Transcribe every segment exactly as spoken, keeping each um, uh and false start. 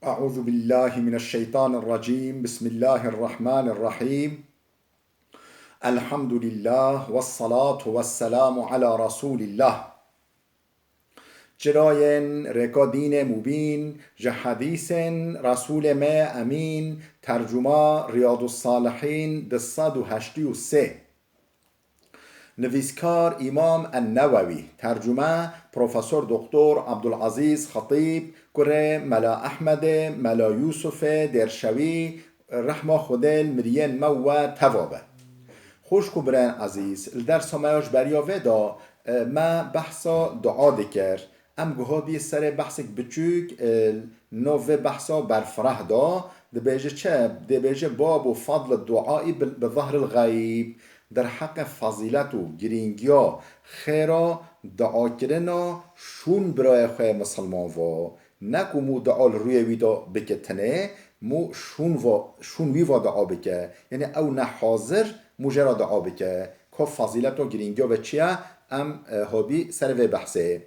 أعوذ بالله من الشيطان الرجيم. بسم الله الرحمن الرحيم. الحمد لله والصلاة والسلام على رسول الله. Çirayên rêka dînê mubîn ji hedîsên Resûlê me Emîn, tercuma Riyadussalihîn du sed û heştê û sê. Nivîskar Îmam En-Newewî, tercume Profesor Doktor Abdulazîz Xetîb, kurê Mela Ehmedê, Mela Yûsufê Dêrşewî, rehma Xwedê li miriyên me û we teva be. Xwişk û birayên ezîz, li dersa me ya ji beriya vê de, e, me behsa dua dikir. Em guha dî serê behsek biçûk, e, nav vê behsa berfireh da, dibêje çi? Dibêje: "Babu fadli duaî bi, bi zahril xeyb." Derheqê fezîlet û girîngiya xêra duakirina şûn birayê xwe yê misilman va. Ne ku mû dua li rûyê wî de bike tenê, mû şûn va, şûn wî va dua bike. Yanî ew ne hazir mû jê re dua bike. Ka fezîleta girîngiya ve çi ye? Em, e, hadî serê vê behsê.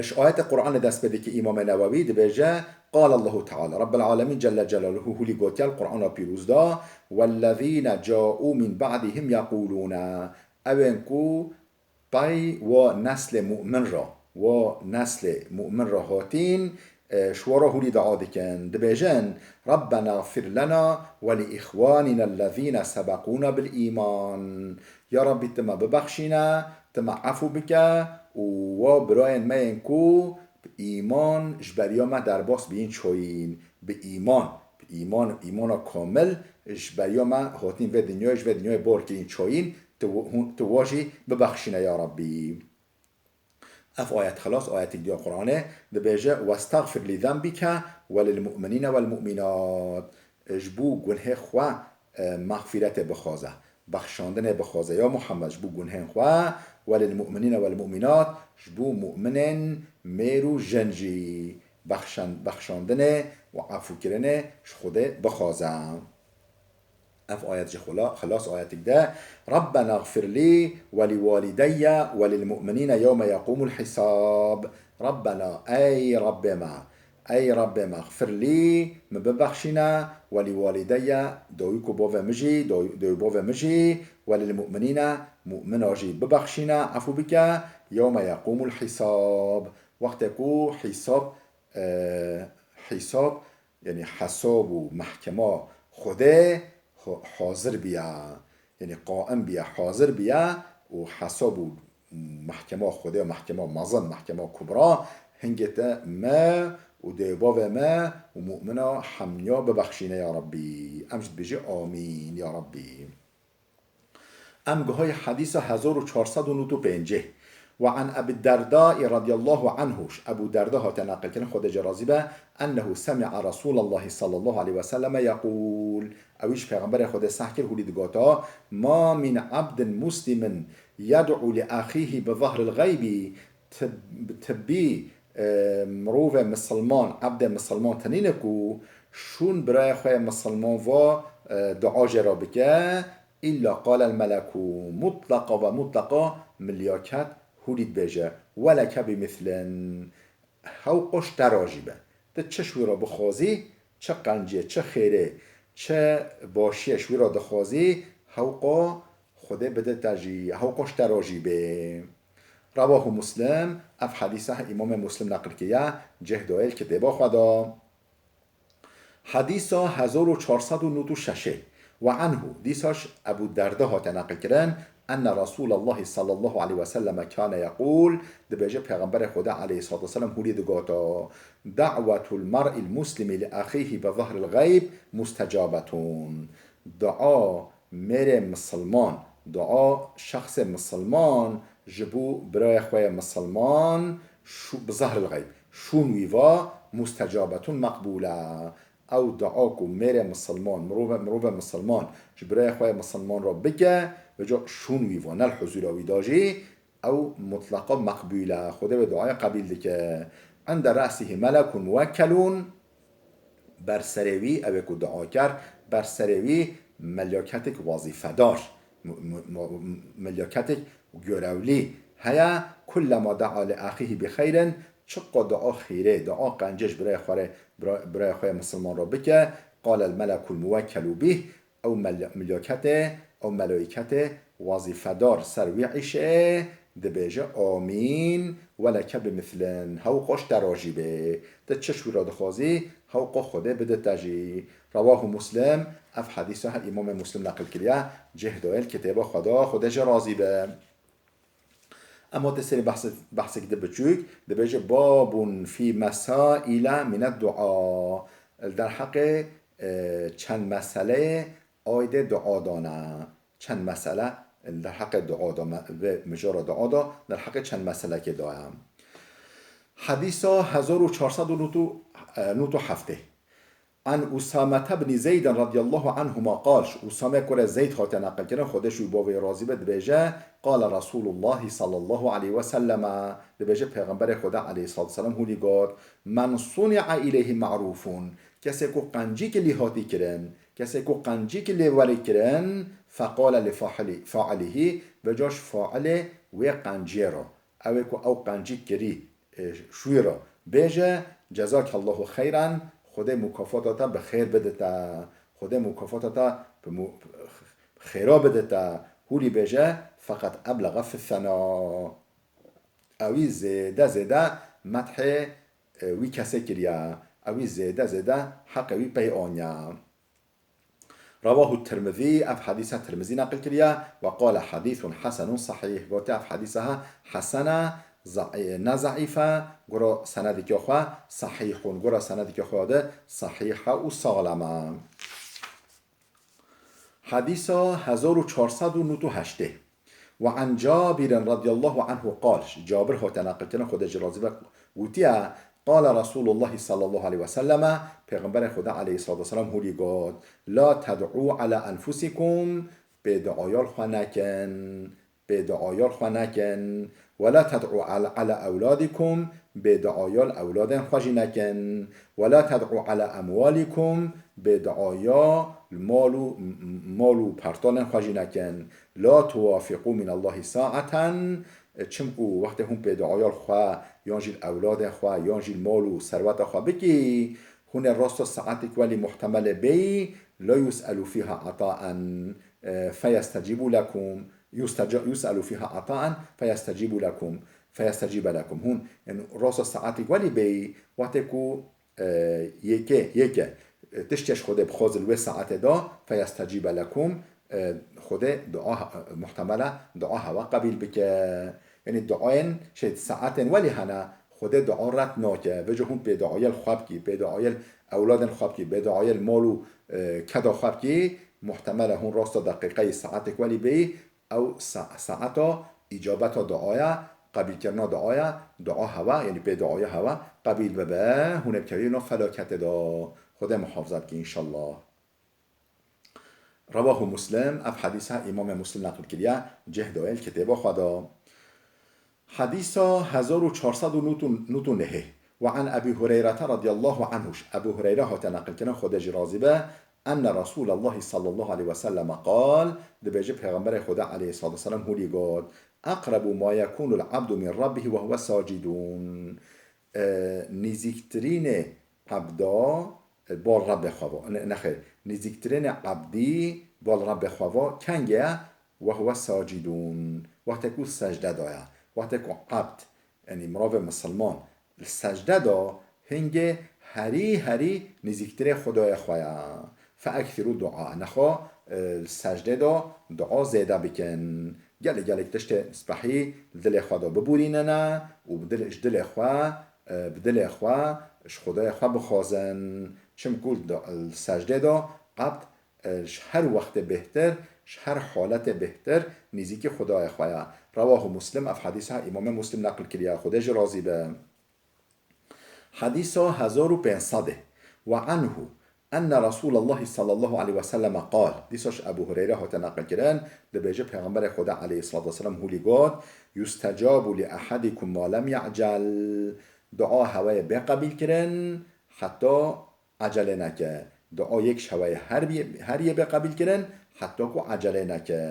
Ji ayetê Qur'anê dest pê dike Îmamê Newewî dibêje: "Qal Allahu Teala, Rabbel Alemîn Celle Celaluhu hulî gotiye li Qur'ana Pîroz de: Wellezîne câû min ba'dihim yeqûlûne." Ewên ku pey wa neslê mu'min re, wa neslê mu'min re hatîn, e, ji we re hulî dua dikin, dibêjin: "Rabbena gfir lena we li îxwanîne ellezîne sebeqûne bil îman." Ya Rabbî, tu me bibexşîne, tu me efû bike û wa birayên me yên ku bi îman ji beriya me derbas bîn çoyîn, bi îman, bi îman, îmana kamil ji beriya me hatîn vê dinyayê, ji vê dinyayê bar kirîn çoyîn, tu, hûn, tu wa jî bibexşîne ya Rabbî. Ev ayet xilas, ayetek diya Qur'anê dibêje: "Westexfir li zembike we lil mu'minîne wel mu'minat." Ji bo gunhê xwe, e, mexfîretê bixwaze, bexşandinê bixwaze. Ya Muhammed, ji bo gunhên xwe, we lil mu'minîne wel mu'minat, ji bo mu'minên mêr û jin jî bexşan-, bexşandinê û efûkirinê ji Xwedê bixwaze. Ev ayet jî xula-, xilas ayetik de: "Rabbena gfir lî we li walideyye we lil mu'minîne yewme yeqûmul hisab." Rabbena, ey Rabbê me, ey Rabbê me, gfir lî, min bibexşîne, we li walideyye, dawî ku bavê min jî, daw-, dawî bavê min jî, we lil mu'minîne, mu'mina jî bibexşîne, efû bike, yewme yeqûmul hisab. Wextê ku hîsab, e, hîsab, yanî hesab û mehkema Xwedê ha-, hazir biya, yanî qaim biya, hazir biya û hesab û mehkema Xwedê, mehkema mezin, mehkema kubra, hingê te me û dê bavê me û mu'mina hemya bibexşîne ya Rabbî. Em jî dibêjî amîn ya Rabbî. Em guhayê hedîsa hezar û çar sed û nod û pêncî. Ve an Ebî Derdâ radiyallahu anhu, ji Ebû Derda hate neqilkirin, Xwedê jê razî be, ennehu semi'a Resûlallahî sallallahu aleyhi ve selleme yeqûl, ew jî Pêxemberê Xwedê seh kir, hûlî digota: "Ma min abdin muslimin yed'u li axîhî bi zahril xeybî", ti-, tibî, e, mirovê misilman, ebdê misilman tenîne ku şûn birayê xwe yê misilman va, e, dua jê re bike, Îlla qalel meleku, mutleqa ve mutleqa milyaket hûrî dibêje: "Weleke bi mislin." Hewqa ji te re jî be. Tu çi ji wî re bixwazî, çi qenciyê, çi xêrê, çi başiyê ji wî re dixwazî, hewqa Xwedê bide te jî, hewqa ji te re jî bê. Rewahu Muslim, ev hedîse Îmamê Muslim neqil kiriye, cih dayê li kitêba xwe de. Hedîsa hezar û çar sed û nod û şeş ê. Ve anhu, dîsa ji Ebû Derdê hate neqilkirin, enne Resûlallahî sallallahu aleyhi ve selleme kane yeqûl, dibêje Pêxemberê Xwedê aleyhissalatu vesselam hûlî digota: "Da'wetul mer'il muslimi li axîhî bi zahril xeyb mustecabetun." Dua mêrê misilman, dua şexsê misilman ji bo birayê xwe yê misilman şû-, bi zahril xeyb, şûn wî va mustecabetun meqbûle. Ew dua ku mêrê misilman, mirove, mirove misilman ji birayê xwe yê misilman re bike, vêca şûn wî va, ne li huzûra wî de jî, ew mutleqa meqbûl e. Xwedê wê duayê qebîl dike. Ende re'sihî melekun muwekkelûn, ber serê wî, ew ê ku dua kir, ber serê wî melyaketek wazîfedar, mu-, mu-, mu-, melyaketek görevlî heye, kullema da'a li axîhî bi xeyrin, çiqa dua xîrê, dua qencê ji birayê xwe re, bira-, birayê xwe yê misilman re bike, qale el melekul muwekkelu bih, ew mel-, milyaketê, ew melaîketê wazîfedar ser wî îşê dibêje, "Amîn, weleke bi mislin." Hewqa ji te re jî bê. Ti çi ji wî re dixwazî, hewqa Xwedê bide te jî. Rewahu Muslim, ev hedîsa her Îmamê Muslim neqil kiriye, cih daye li kitêba xwe de, Xwedê jê razî be. Ema tê serî behsek, behsek di biçûk, dibêje, "Babun fî mesaîle mine dua." Li derheqê, e, çend meseleyê aydê dua dane. Çend mesele li derheqê dua da, me-, vê mijara dua da, li derheqê çend meselekê daye. Hedîsa hezar û çar sed û nod û, e, nod û heftê. An Usamete bnî Zeydin radiyallahu anhuma qal, ji Usame kurê Zeyd hate neqilkirin, Xwedê ji wî bavê razî be, dibêje, qale Resûlullahî sallallahu aleyhi ve selleme, dibêje Pêxemberê Xweda aleyhissalatu vesselam hûlî got, "Men suni'a ileyhi ma'rufun." Kesê ku qencîkî lê hatî kirin, kesê ku qencîkî lê werî kirin, feqale li fa'ili-, fa'ilihî, vêca ji failê wê qenciyê re. Ew ê ku ew qencî kirî, e, şûyî re bêje, "Cezakallahu xeyran", Xwedê mukafata te bi xêr bide te. Xwedê mukafata te bi mu-, xêra bide te. Hûlî bêje, feqet eblexe fi sena. Ewî zêde zêde methê, e, wî kesê kiriye. Ewî zêde zêde heqê wî pey aniye. Rewahu Tirmizî, ev hedîsa Tirmizî neqil kiriye, ve qale hedîsun hesenun sahîh. Gote ev hedîsa he hesene, za-, e, ne zeîf e, gura senedeke xwe sahîhun, gura senedeke xwe de sahîh e û saxlem e. Hedîsa hezar û çar sed û nod û heştê. Ve an Cabirin radiyallahu anhu qal, Cabir hate neqilkirin, Xwedê jî razî be, gotiye, qale Resûlullahî sallallahu aleyhi ve selleme, Pêxemberê Xweda aleyhissalatu vesselam hûlî got, "La ted'û ala enfusikum", bêduaya li xwe nekin, bêduaya li xwe nekin. "Ve la ted'û al-, ala ewladikum", bêduaya li ewladên xwe jî nekin. "Ve la ted'û ala emwalikum", bêduaya li mal û, m-, m-, mal û pertalên xwe jî nekin. "La tuwafiqû minallahi sa'eten", çimkû wextê hûn pê duaya li xwe yan jî li ewladê xwe yan jî li mal û serweta xwe bikî, hûn ê rasta saetek welî muhtemelê bêyî, "La yus'elu fîha ataen, e, feyestecîbû lekum, yusteca-, yus'elu fîha ataen feyestecîbû lekum, feyestecîbe lekum." Hûn, yani, rasta saetek welî bêyî, wextê ku e, yeke, yeke, e, tiştê ji Xwedê bixwaze li wê saetê de, feyestecîbe lekum, e, Xwedê dua, e, muhtemele dua hewa qebîl bike. Yanî duayên, şey, saetên welî hene, Xwedê dua red nake. Vêca hûn pê duayê li xwe bikî, pê duayê li ewladên xwe bikî, pê duayê li mal û, e, keda xwe bikî, muhtemele hûn rasta deqîqeyê saetek welî bêyî, ew sa-, saeta îcabeta duaya, qebîlkirina duaya, dua hewa, yanî pê duaya hewa, qebîl bibe, hûn ê bikevî nav felaketê de. Xwedê muhafaza bike înşallah. Rewahu Muslim, ev hedîsa Îmamê Muslim neqil kiriye, cih daye li kitêba xwe de. Hedîsa hezar û çar sed û nod û, nod û nehê. Ve an Ebî Hureyrete radiyallahu anhu, Ebû Hureyre hate neqilkirin, Xwedê jî razî be, enne Resûlallahî sallallahu aleyhi ve selleme qal, dibêje Pêxemberê Xweda aleyhissalatu vesselam hûlî got, "Eqrebu ma yekûnul abdu min rabbihi ve huve sacidûn." E, nîzîktirînê ebda, e, bal Rebbê xwe ve, ne, nexêr, nîzîktirînê ebdî bal Rebbê xwe ve kengê ye, "Ve huve sacidûn", wextê ku secde daye. Wextê ku ebd, yanî mirovê misilman li secde de, hingê herî herî nîzîktirê Xwedayê xwe ye. "Fe ekthirû dua", nexwe, e, li secdê de dua zêde bikin. Gelek gelek tiştê spehî li dilê xwe de bibûrînine û bi dil-, ji dilê xwe, e, bi dilê xwe ji Xwedayê xwe bixwazin. Çimkû li, li secdê de ebd e, ji her wextê bêhtir, ji her haletê bêhtir nîzîkî Xwedayê xwe ye. Rewahu Muslim, ev hedîsa Îmamê Muslim neqil kiriye, Xwedê jî razî be. Hedîsa hezar û pênc sed e. Ve anhu enne Resûlallahî sallallahu aleyhi ve selleme qal, dîsa ji Ebû Hureyre hate neqilkirin, dibêje Pêxemberê Xweda aleyhissalatu vesselam hûlî got, "Yustecabu li ehadikum ma lem ya'cel." Dua hewa ye bê qebîlkirin, heta ecele neke. Dua yek ji hewa ye her bî-, her yê bê qebîlkirin, heta ku ecele neke.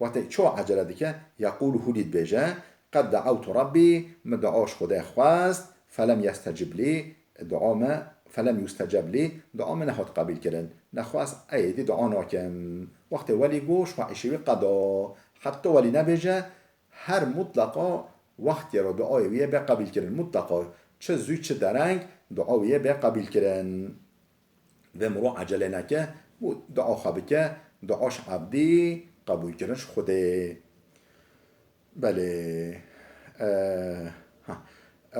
Wextê çawa ecele dike? Yeqûlu, hûlî dibêje, "Qed de'ewtu Rabbî", min dua ji Xwedê xwest, Felem yestecib lî, dua me, felem yusteceb lî, dua me nehat qebîl kirin. Nexwe ez êdî dua nakim. Wextê welî got, ji xwe îşê wî qeda. Heta welî nebêje, her mutleqa wextê re duayê wî yê bê qebîl kirin. Mutleqa çi zû çi dereng dua wî yê bê qebîl kirin. Vê mirov ecelê neke, û dua xwe bike, dua ji ebdî qebûlkirin ji Xwedê. Belê. Eh, ha.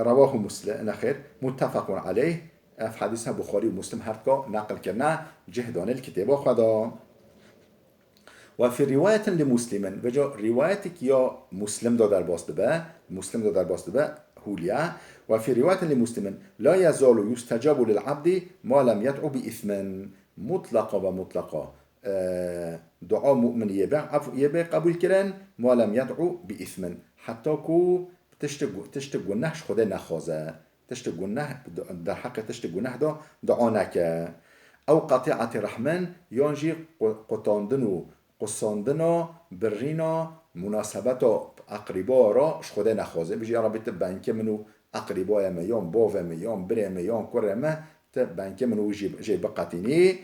Rewahu Muslim, nexêr, muttefaqun aleyh. Ev hedîsa Buxarî û Muslim her duka neqil kirine, cih dane li kitêba xwe de. Ve fî rîwayetin li Muslimin. Vêca rîwayetek ya Muslim de derbas dibe. Muslim de derbas dibe. Hûliye. Ve fî rîwayetin li Muslimin. La yezalu yustecabu lil abdi ma lem yed'u bi ismin. Mutleqa ve mutleqa. E, dua mu'min yê be, af-, yê be qebûl kirin. Ma lem yed'u bi ismin. Heta ku tiştik, tiştik guneh ji Xwedê nexwaze. Tiştik guneh, derheqê tiştik guneh de dua neke. Ew qeti'etî rehmin, yan jî qu-, qutandin û qusandina, birîna munasebeta eqrîba re ji Xwedê nexwaze. Bijî, ya Rebî, tu benkê min û eqrîbayê me, yan bavê me, yan birê me, yan kurê me, tu benkê min û wî jî, jê biqetînî.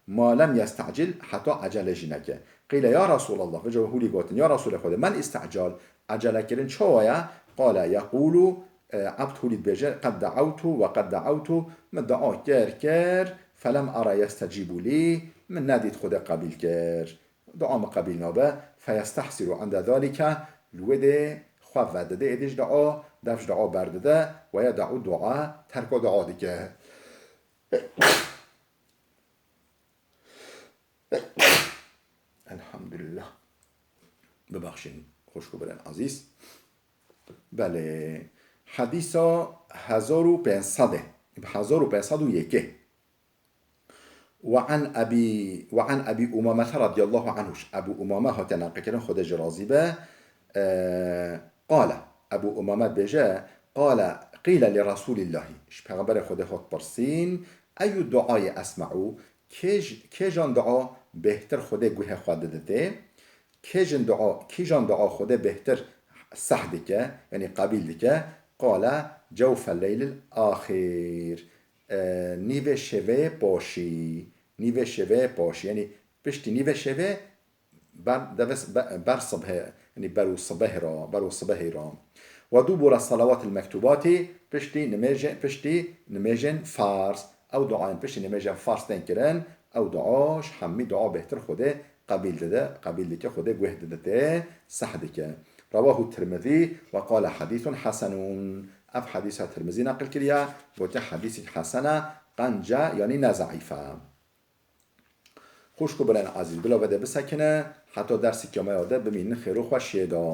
Ma lem yestecil, heta ecele jî neke. Qîle ya Resulallah, vêca hûlî gotin, ya Resulê Xwedê, men istecal, ecele kirin çawa ye? Qale yeqûlu, e, ebd hûlî dibêje, qed de'ewtu ve qed de'ewtu, min dua kir, kir, felem ara yestecîbu lî, min nedît Xwedê qebîl kir. Dua min qebîl nabe, feyestehsiru inde zalike, li wê dê xwe vedide êdî ji dua, dev ji dua berdide, ve yede'u dua, terka dua dike. Elhamdülillah. Bibexşîn, xwişk û birên ezîz. Belê, hedîsa hezar û pênc sed e. Hezar û pênc sed û yekê. Ve an Ebî, ve an Ebî Umame radiyallahu anhu. Ebû Umame hate neqilkirin, Xwedê jî razî be. E, qale, Ebû Umame dibêje, qale, qîle li Resûlîllahî. Ji Pêxemberê Xwedê hat pirsîn, eyu duayê esme'u, kêj-, kêjan dua bêhtir Xwedê guhê xwe diditê? Kêjin dua, kîjan dua Xwedê bêhtir seh dike, yanî qebîl dike? Qale, cewfel leylil axîr. E, nîvê şevê paşî. Nîvê şevê paşî. Yanî piştî nîvê şevê ber, devê s-, be-, ber sibhê, yanî ber û sibeh ra, ber û sibehê ra. Ve dubura salawatil mektubati, piştî nimêjê, piştî nimêjên farz. Ew duayên piştî nimêjên farz tên kirin, ew dua ji hemî dua bêhtir Xwedê qebîl dide, qebîl dike, Xwedê guh dide tê, seh dike. Rewahu Tirmizî ve qale hedîsun hesenun. Ev hedîsa Tirmizî neqil kiriye, gote hedîsek hesen e, qenc e, yanî ne zeîf e. Xwişk û birên ezîz, bila vede bisekine, heta dersê kiyameya de bimînin xêr û xweşiyê de.